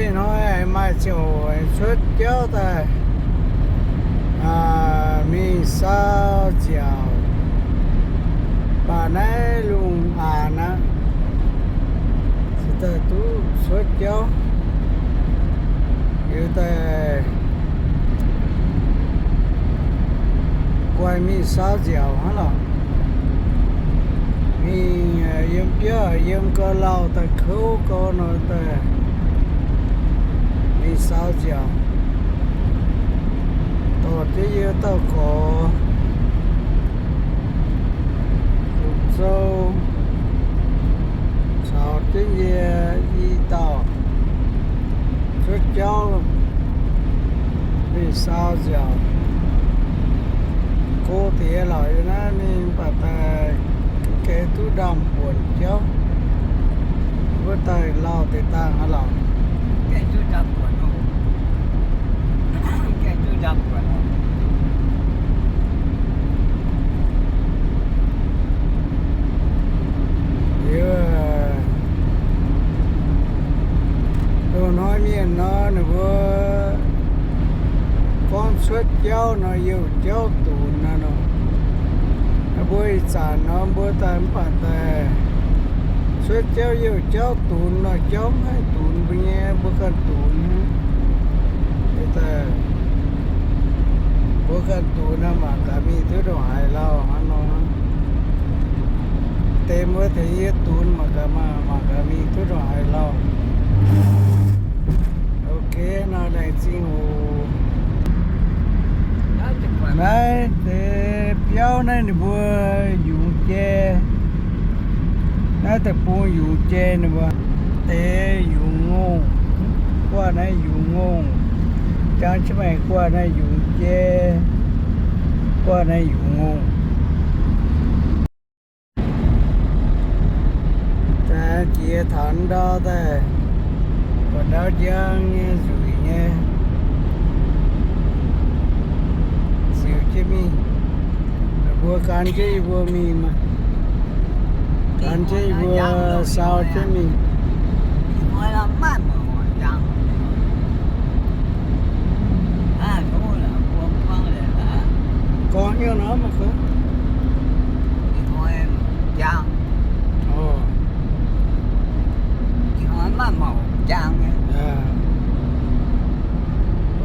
Hnoi aengx maaih ziangh hoc aengx cuotv jauv daaih mingh saau nziaauc, baac naaiv lungh aanx aqv, cingx daaih duqv cuotv jauv. Liuz daaih guaix mingh saau nziaauc hnangv lorqc. Mingh yiem biauv yiem gau lauh daaih kouv gau nor daaih mingh saau nziaauc. Dorh jienv yie dauh gorx, Fuqv Zou, caux jienv yie i dauh cuotv jauv mingh saau nziaauc. Go deix lorqc, yie naaiv mingh mv baac daaih mv gaengh duqv ndaamv-buonc jauv. Wuov daaih lauh deix dangh aqv lorqc. Liuz, loz-hnoi mienh nor, ninh mbuo gorngv cuotv jauv nor, youh jauv dunx nor. Mbuo ih zanc nor mbuo daaih mv baac daaih cuotv jauv youh jauv dunx nor, jauv mv haih dunx mbuo nyei, mbuo ganh dunx. Daaih mbuo ganh dunx nor, mangc gaax mingh duqv ndongc haaix lauh hnangv nor. Deix mbuo tengx yie dunx mangc gaax, mangc gaax mingh duqv ndongc haaix lauh. Ok, nor laengz zingh oc. Naaiv deix biauv naaiv ninh mbuo yungz jai. Naaiv deic-bung yungz jai ninh mbuo. Deix yungz ngongh, guaav naaiv yungz ngongh. Jangx jienv maengx guaav naaiv yungz jai, guaav naaiv yungz ngongh. Jiex taux ndau daaih, buatc ndau njang nyei nzueic nyei, ziux jienv mingh. Mbuo gan jienv yie mbuo mingh maah. Gan jienv yie mbuo saau jienv mingh. Gorngv hnyouv nor mv baac gorngv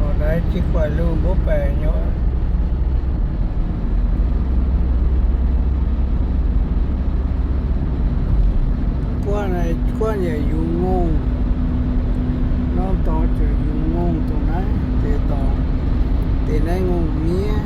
Oc, naaiv jiex guaix lungh mbuo baengc nyei. Guaav naaiv, guaav yaac yungz ngongh. Norm dorngx ziouc yungz ngongh dongh naaiv deix dorngx, deix naaiv ngongh miev.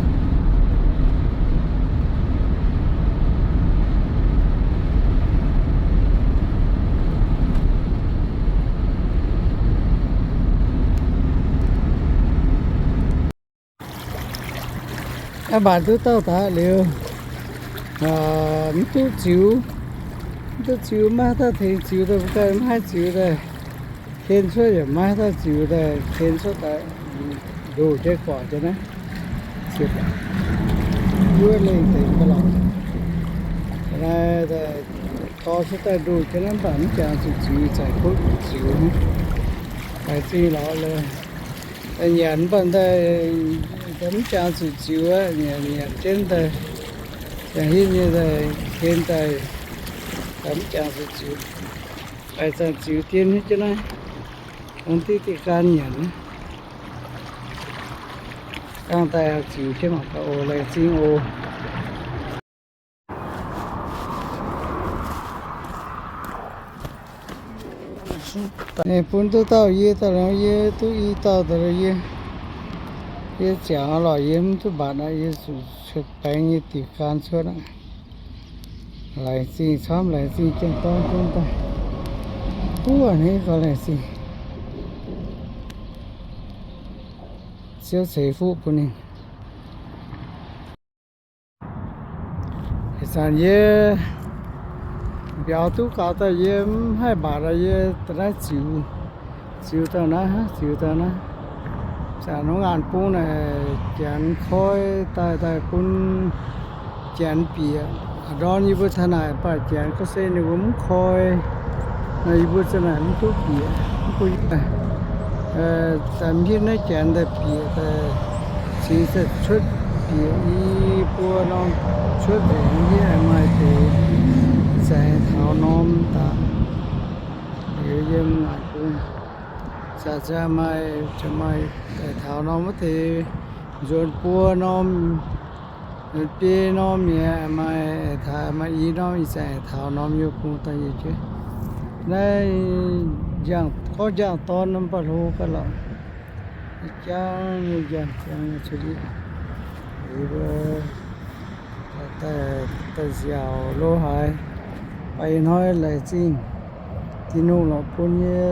Aa, mbatc duqv dauh daaih liuz, mv duqv ziux, mv duqv ziux, maiv dauh tengx ziux daaih, mv ganh maiv haih ziux daaih. Ken cuotv yaac maiv dauh ziux daaih, ken cuotv daaih, ndoh jienv guangc jienv naaiv, ziux, yuov lengh deix ga'lauc. Naaiv dorh cuotv daaih ndoh jienv naaiv, mv baac mv jangx zuqc ziux, zaic kuotv ziux. Laengz zingh lorz lorqc. Nyanc mv baac daaih mv jangx zuqc ziux aqv, nyanc nyanc jienv daaih, jangx hinv nyei daaih, ken daaih, mv jangx zuqc ziux. Laengz zingh ziux dien hiuv jienv naaiv, ong diqv diqv gan nyanc. Dangh daaih ziux jienv mangc gaax oc. Laengz zingh oc. Bun duqv dauh yie daaih nor, yie duqv i dauh daaih nor, yie, yie ziangx lorqc, yie mv duqv mbatc aqv, yie zuqc cuotv baengx nyei diuc gan cuotv aqv. Laengz zingh camv, laengz zingh jienv dorng jienv daaih. Buov hnangv gau laengz zingh. Ziouv ceix fuqv bun ninh. Ih zanc yie mbiauz duqv gaux daaih yie mv haih mbatc, yie daaih naaiv ziux, ziux daaih naaiv, ziux daaih naaiv. Zanc nor ngaanc bung naaic janx koi daaih, daaih bun janx bieqc. Ndorm yie mbuo taux naaic baac janx gorngv se ninh mbuo mv koi nor, yie mbuo za'naaic mv duqv bieqc, mv bun yie. Daaih m'hiuv naaiv janx daaih bieqc daaih, cingx daaih cuotv bieqc i buo norm cuotv nzengc m'hiuv maaih deix zaengc taux norm daaih. Liuz yiem naaic bung zaqc zaqc maaih, maaih daaih taux norm wuov deix nzuonx buo norm, nzuonx biei norm mi'aqv, maaih taux maaih i norm, ih zanc taux norm yie bung daaih yie jienv. Naaiv njang, gorngv njang dorn norm baac hlo ga'lorqc. Jangv nyei njang, jangv nyei cuotv liv. Liuz mbuo daaih, daaih nziaauc lo haaix, baac ih hnoi laengz zingh Tin-Hungh lorqc bun yie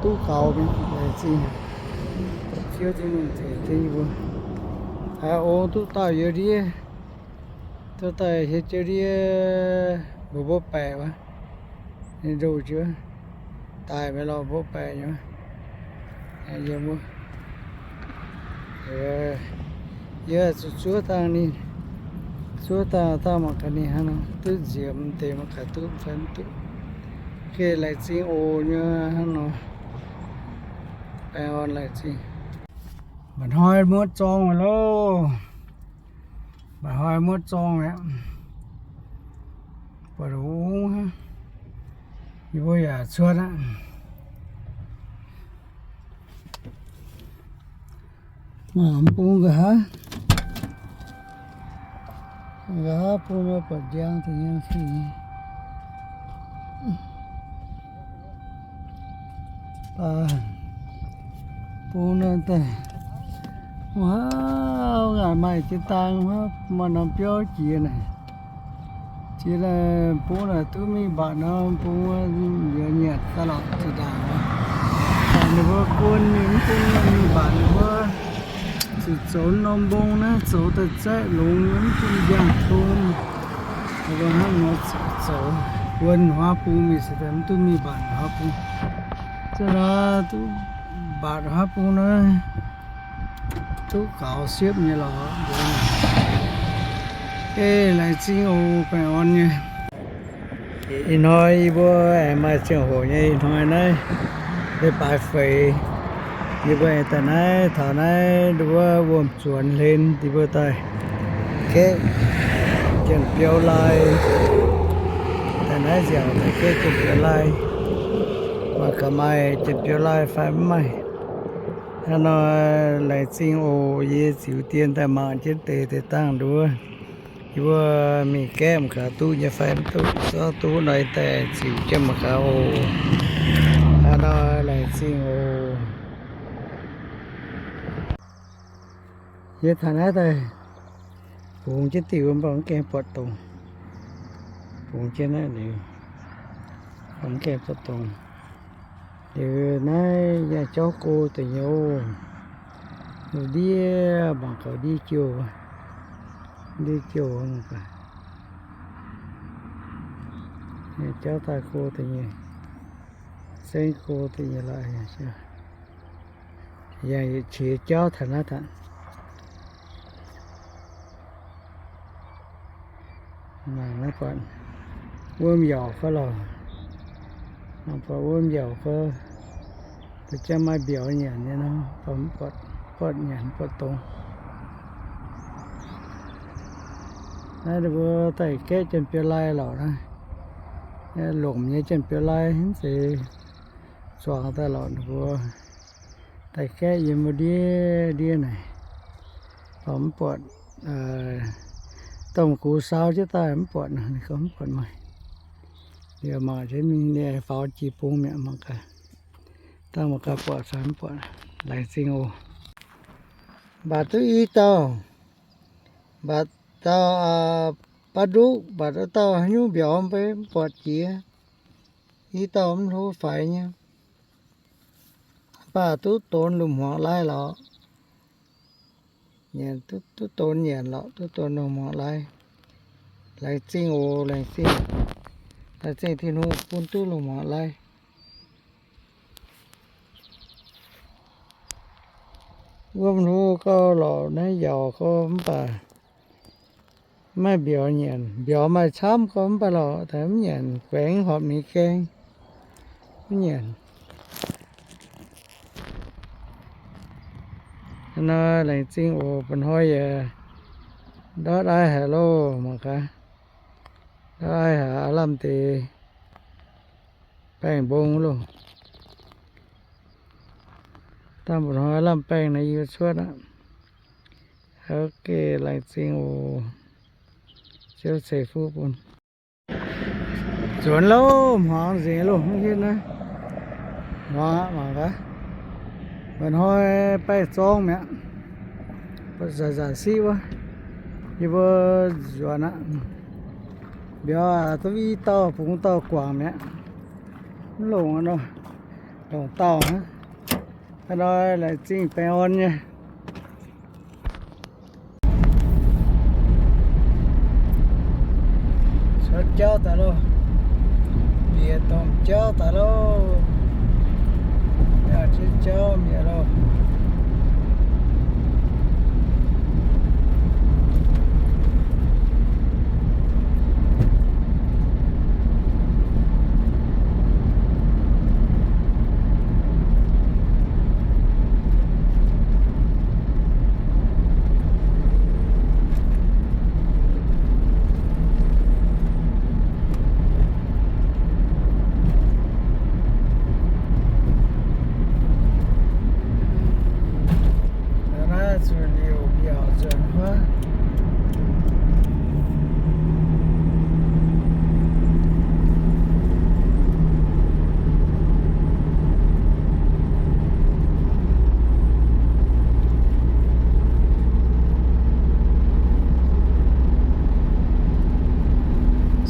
duqv gaux mingh, laengz zingh fiuv Tin-Hungh tengx jienv yie mbuo. Haiz ong duqv dauh youz ndiev, duqv daaih hietv jienv ndiev mbuo mbuo baeqc wuov, ninh ndoh jienv daaih mingh lorqc mbuo baeqc nyei. Yie zuqc zuov dangh ninh, zuov dangh, dangh mangc gaax ninh hnangv nor, duqv nziemx deix mangc gaax duqv fai mv duqv. Geh laengz zingh oc nyei hnangv nor. Baengh orn laengz zingh. Mba'hnoi muotv zorng mi'aqv loh. Mba'hnoi muotv zorng mi'aqv. Buatc ungv hnangv. Yie mbuo yaac cuotv aqv. Mangc bung nqa'haav, nqa'haav bung nor buatc njang deix nyei fingx. Baac bung nor daaih, wuov, ngaanc maaih jiex dang, maaih norm biauv jiex naaic. Jiex naaic bung naaic duqv mingh mbatc nor, bung liuz nyanc daaih lorqc zinh ndaangc. Ninh mbuo guon mingh mv bung mingh mbatc ninh mbuo zuqc zoux norm mbong naaiv, zoux daaih zaeqv longx, mv bung njang tong. Ninh mbuo hnangv nor zoux, guon huaav bung mingh se daaih mv duqv mingh mbatc huaav bung. Zinh ndaangc duqv mbatc huaav bung naaiv, duqv gaux siepv nyei lorqc. Ei, laengz zingh oc, baengh orn nyei. Ih hnoi yie mbuo aengx maaih ziangh hoc nyei, ih hnoi naaiv leiz-baaix feix, yie mbuo aengx daaih naaiv taux naaiv wuov wuom-zuonx hlen, yie mbuo daaih gaeqv janx-biou lai. Daaih naaiv nziaauc daaih gaeqv janx-biou lai. Mangc gaax maaih janx-biou lai fai mv maaih. Hnangv nor, laengz zingh oc. Yie ziux dien daaih mangc jienv deix deix dangh nduov. Yie mbuo mingh gaeqv mangc gaax duqv nyei fai mv duqv. Zorqv duqv nor daaih ziux jienv mangc gaax oc. Hnangv nor, laengz zingh oc. Yie taux naaiv daaih bungx jienv diuh mv baac mv gaengh buatc dongz. Bungx jienv naaiv liuz, mv gaengh buatc dongz. Liuz naaiv yaac jauv go deix nyei oc. Ndiev mangc gaax ndiev jouh, ndiev jouh. Jauv daaih go deix nyei, zengv go deix nyei lorqc. Yaac qiex jauv taux naaiv daaih. Mangc naaiv buatc wuom yaauc fai lorqc. Mangc buatc wuom yaauc fai, da'jang maaih mbiauz nyanc nyei nor, buatc, buatc nyanc buatc dongz. Naaiv ninh mbuo daaih gaeqv janx-biouv-lai lorqc naaiv. Lomc nyei janx-biouv-lai mv zeiz zuangx daaih lorqc, ninh mbuo daaih gaeqv yiem wuov ndiev ndiev naaic. Mv buatc, domh gux saau jienv daaih mv buatc, ninh gorngv mv buatc maaih. Liuz mangc jienv mingh, ninh faaux jiex bung mi'aqv, mangc gaax. Dangh mangc gaax buatc fai mv buatc. Laengz zingh oc. Mbatc duqv i dauh, mbatc dauh baav nduqv, mbatc wuov dauh haaix nyungc mbiauz mv bei mv buatc jiex. I dauh mv hlo faix nyei. Mv baac duqv donx lungh hmuangx lai lorqc. Nyanc duqv, duqv donx nyanc lorqc, duqv donx lungh hmuangx lai. Laengz zingh oc, laengz zingh. Laengz zingh Tin-Hungh bun duqv lungh hmuangx lai. Wuom hlo gau lorqc, naaiv yaauc gau mv baac maaih mbiauz nyanc. Mbiauz maaih camv gau mv baac lorqc, mv nyanc, guaengx horpc ninh gaeng. Mv nyanc. Hnangv nor laengz zingh oc. Mba'hnoi yaac ndortv aiv haic loh, mangc gaax. Ndortv aiv haic, aav lamh deix baengh mbong loh. Dangh mba'hnoi aav lamh baengh naaiv yie cuotv aqv. Ok, laengz zingh oc. Ziouv ceix fuqv bun. Nzuonx loh, hmuangx nzengc loh, mv hiuv naaiv. Hmuangx aqv, mangc gaax. Mba'hnoi baengh zorng mi'aqv. Nzanc-nzanc siqv wuov, yie mbuo nzuonx aqv. Mbiauz aac, duqv i dauh bungx dauh guangc mi'aqv. Mv longc nor, longc dauh hnangv. Hnangv nor laengz zingh baengh orn nyei. Cuotv jauv daaih loh. Mbiec domh jauv daaih loh. Yaac cuotv jauv mbiec loh. Naaiv zuqc liouc mbiaauc nzuonx wuov.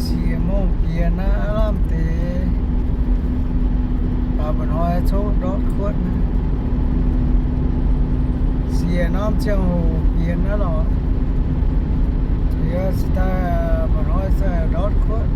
Siex mongh bienx naaiv lamh deix, baac mba'hnoi coqv ndortv kuotv. Siex norm ziangh hoc bienx naaiv lorqc. Yie se daaih mba'hnoi se ndortv kuotv.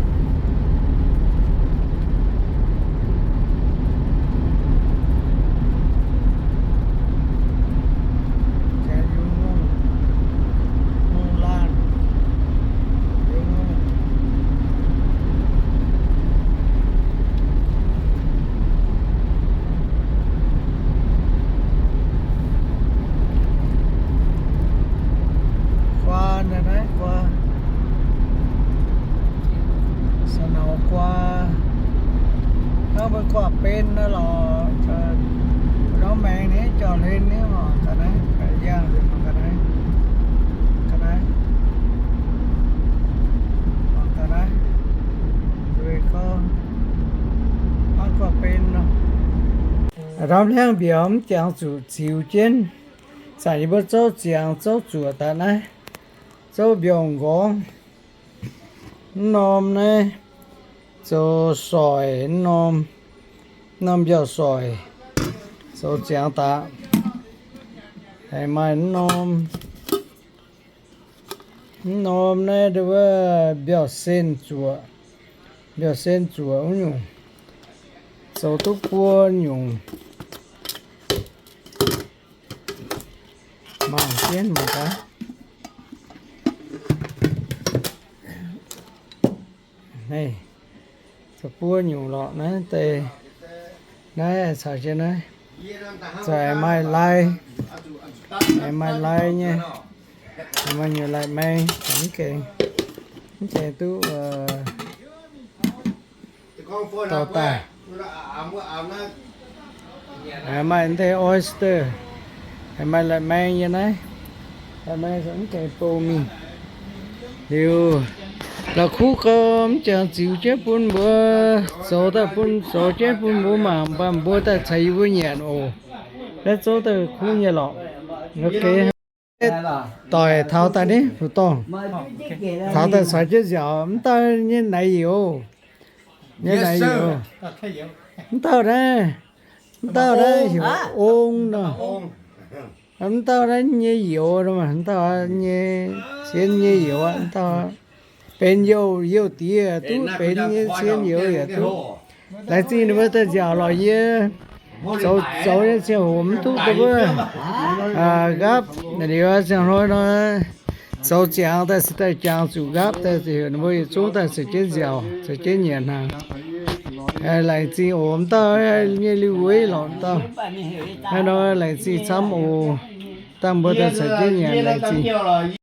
Guaa naaiv, naaiv guaa, sa'nauz guaa, hnangv mbuo guaa ben naaiv lorqc. Norm maengx ninh jauv hlen nyei, mangc gaax naaiv, yangh mangc gaax naaiv, gaax naaiv, mangc gaax naaiv, nzueic gorngv, hnangv guaa ben nor. Norm hliangv mbiauz mv jangx zuqc ziux jienv. Zanc yie mbuo zouv ziangx zouv zuoqc daaih naaiv, zouv mbiauz-nqorngv. Mv norm naaiv zoux soic, mv norm, mv norm mbiauz-soic zoux ziangx daaih. Aengx maaih mv norm, mv norm naaiv wuov mbiauz-sen zuoqc, mbiauz-sen zuoqc wuov nyungc, zoux duqv buo nyungc. Mangc jienv mangc gaax. Naaiv zoux buo nyungc lorqc naaiv deix. Naaiv caux jienv naaiv, zoux maaih lai, maaih lai nyei, maaih nyungc lai-maeng, mv gaengh, mv gaengh duqv dorh daaih. Maaih naaiv oyster, maaih lai-maeng yiem naaiv. Lai-maeng mv gaengh bou mingh. Liuz, la'kuqv gau mv jangx ziux jienv bun mbuo, zoux daaih bun, zoux jienv bun mbuo mangc, baac mbuo daaih caux yie mbuo nyanc oc. Naaiv zouv daaih kuv nyei lorqc. Doic taux daaih ni, fu dorngh. Taux daaih caux jienv nziaauc, mv dauh nyei naaic youz. Nyei naaic youz. Mv dauh naaiv, mv dauh naaiv heuc Ong nor. Mv dauh naaiv nyei youz, mv dauh nyei, cien nyei youz aqv. Mv dauh benx youh, youh diex yaac duqv, benx nyei cien youz yaac duqv. Laengz zingh ninh mbuo daaih nziaauc lorqc. Yie zoux, zoux nyei ziangh hoc mv duqv daaih wuov, nqaapv liuz ziangh hnoi nor, zoux ziangx daaih se daaih jangx zuqc nqaapv daaih, ninh mbuo yietc zungv daaih caux jienv nziaauc, caux jienv nyanc hnaangx. Laengz zingh oc. Mv dauh nyei liuh weiv lorqc, mv dauh. Hnangv nor laengz zingh camv oc. Dangh mbuo daaih caux jienv nyanc laengz zingh.